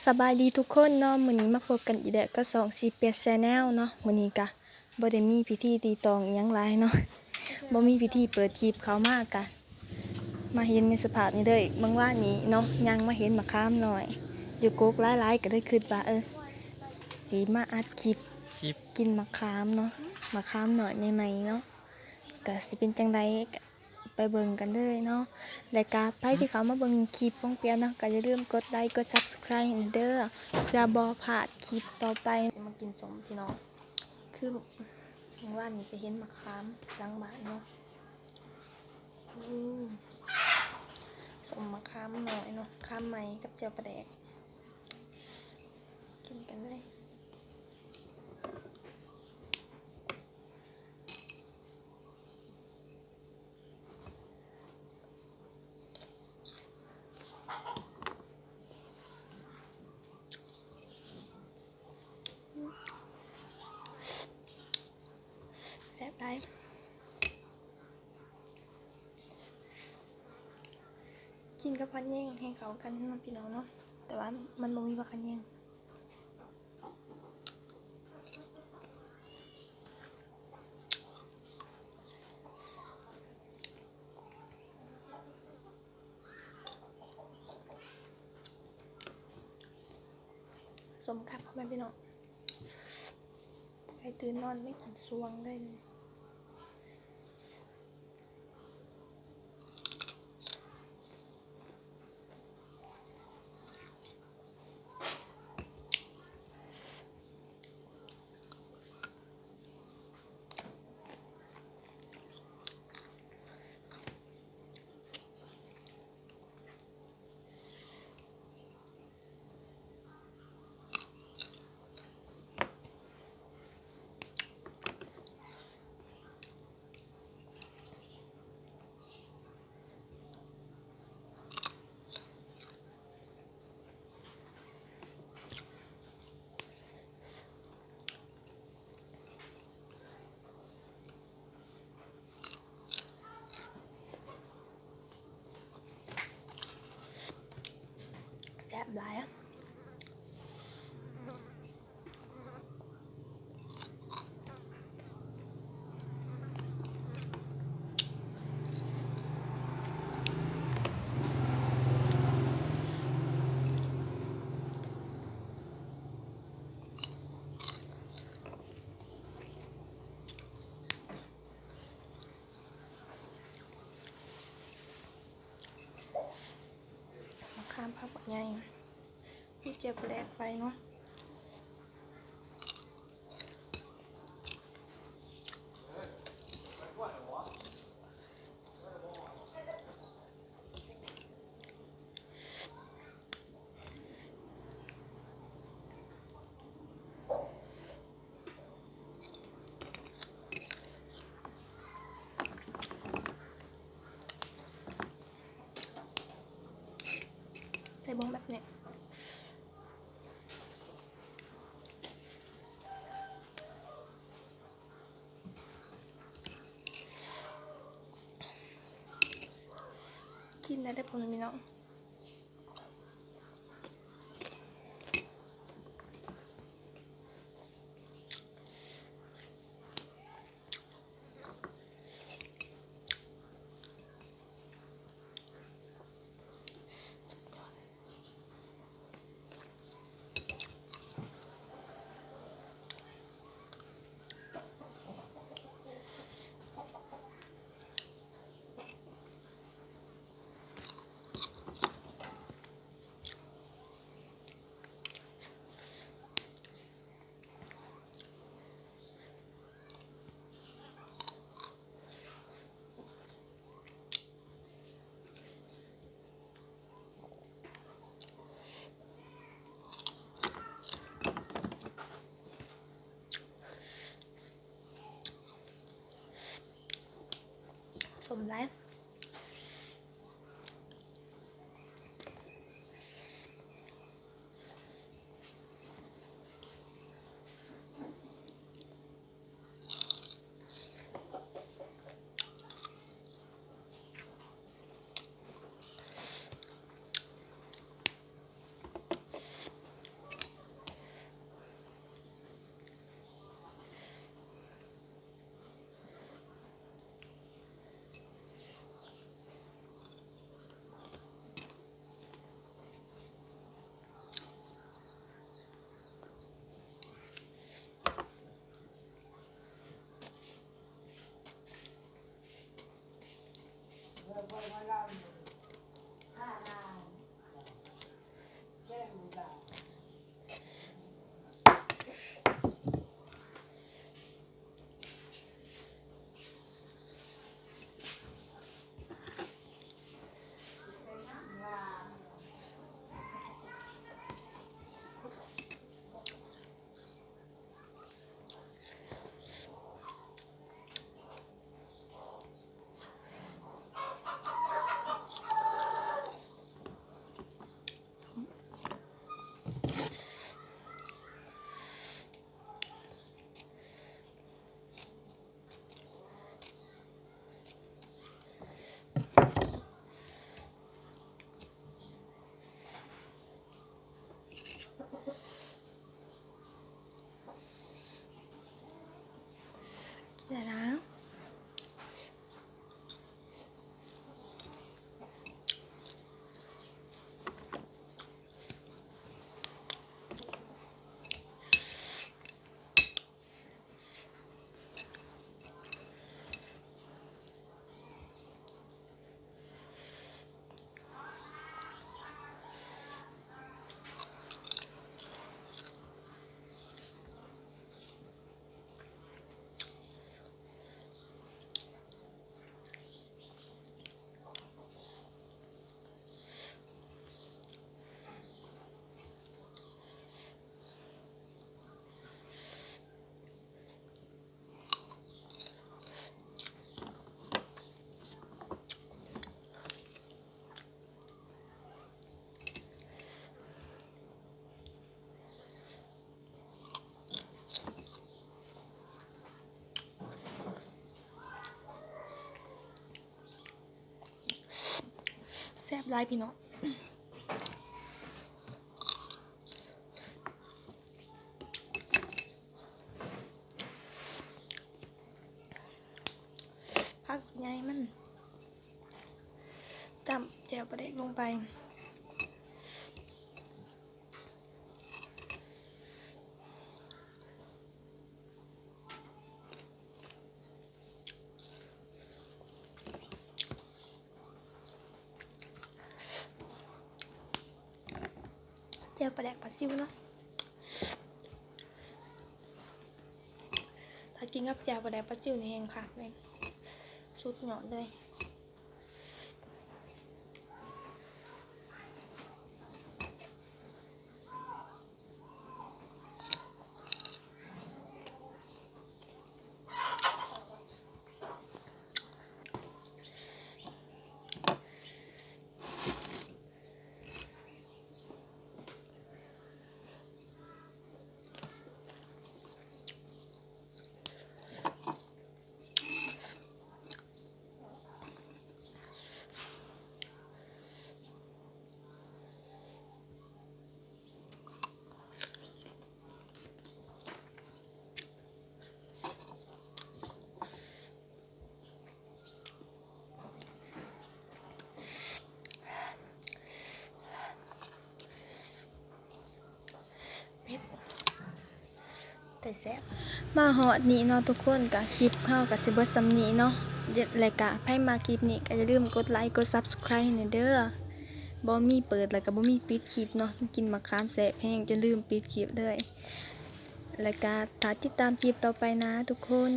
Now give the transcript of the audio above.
ສະບາຍດີທຸກຄົນເນາະ, ມື້ນີ້ມາພົບກັນອີກແລ້ວກັບຊ່ອງ ຊີເປດ ແຊນແນວ ເນາະ. ມື້ນີ້ກະບໍ່ໄດ້ມີພິທີຕີຕອງອີ່ຫຍັງຫຼາຍເນາະ, ບໍ່ມີພິທີເປີດຄລິບ, ເຂົ້າມາກະມາເຫັນໃນສະພາບນີ້ເລີຍ. ບາງວານນີ້ເນາະ ຍ່າງມາເຫັນໝາກຂາມນ້ອຍຢູ່ກົກຫຼາຍໆ ກະເລີຍຄິດວ່າ ເອີ ຊິມາອັດຄລິບ ຄລິບກິນໝາກຂາມເນາະ, ໝາກຂາມນ້ອຍໃໝ່ໆເນາະ, ກະຊິເປັນຈັ່ງໃດ ໄປເບິ່ງກັນເລີຍເນາະ. ແລະກະໃຜທີ່ເຂົ້າມາເບິ່ງຄລິບຂອງເປຍເນາະ ກະຢ່າລືມກົດໄລ ກົດ Subscribe ເດີ ເພື່ອບໍ່ພາດຄລິບຕໍ່ໄປ. ຊິມາກິນສົ້ມພີ່ນ້ອງ, ຄືມື້ວານນີ້ໄປເຫັນໝາກຂາມຫຼັງບ້ານເນາະ. ອື ສົ້ມໝາກຂາມນ້ອຍເນາະ, ຂາມໃໝ່ກັບແຈ່ວປາແດກ, ກິນກັນເລີຍ. ແຊບຫຼາຍ, ກິນກັບຜັກຂະແຍງໃຫ້ເຂົ້າກັນເນາະ ພີ່ນ້ອງເນາະ, ແຕ່ວ່າມັນບໍ່ມີຜັກຂະແຍງ. ສົ້ມຄັກ ພໍ່ແມ່ພີ່ນ້ອງ, ໃຜຕື່ນນອນໄດ້ກິນຊ່ວງເລີຍ. ແຊບຫຼາຍ. ມະຂາມ ຜັກບັກໃຫຍ່ ມີແຈ່ວປາແດກໄປເນາະ. ໃສ່ບ່ອງແບບນີ້. ກິນໄດ້ເດີ ພໍ່ແມ່ພີ່ນ້ອງ. ສົ້ມຫຼາຍ. ໃ ຫຼາຍພີ່ນ້ອງ. ຜັກໃຫຍ່ມັນ ຈ້ຳແຈ່ວປາແດກລົງໄປ. ແຈ່ວປາແດກປາຊິວເນາະ ຖ້າກິນກັບແຈ່ວປາແດກປາຊິວນີ້ແຮງຄັກເລີຍ ສຸດຍອດເລີຍ. ເຜັດ ແຕ່ແຊບ. ມາຮອດນີ້ເນາະທຸກຄົນ ກະຄລິບເຮົາກະຊິເບິດສ່ຳນີ້ເນາະ ແລະກະໃຜມັກຄລິບນີ້ກະຢ່າລືມກົດໄລກົດ Subscribe ໃຫ້ແດ່ເດີ. ບໍ່ມີເປີດແລ້ວກະບໍ່ມີປິດຄລິບເນາະ ກິນໝາກຂາມແຊບແຮງ ຈົນລືມປິດຄລິບເລີຍ ແລະກະຖ້າຕິດຕາມຄລິບຕໍ່ໄປນະທຸກຄົນ.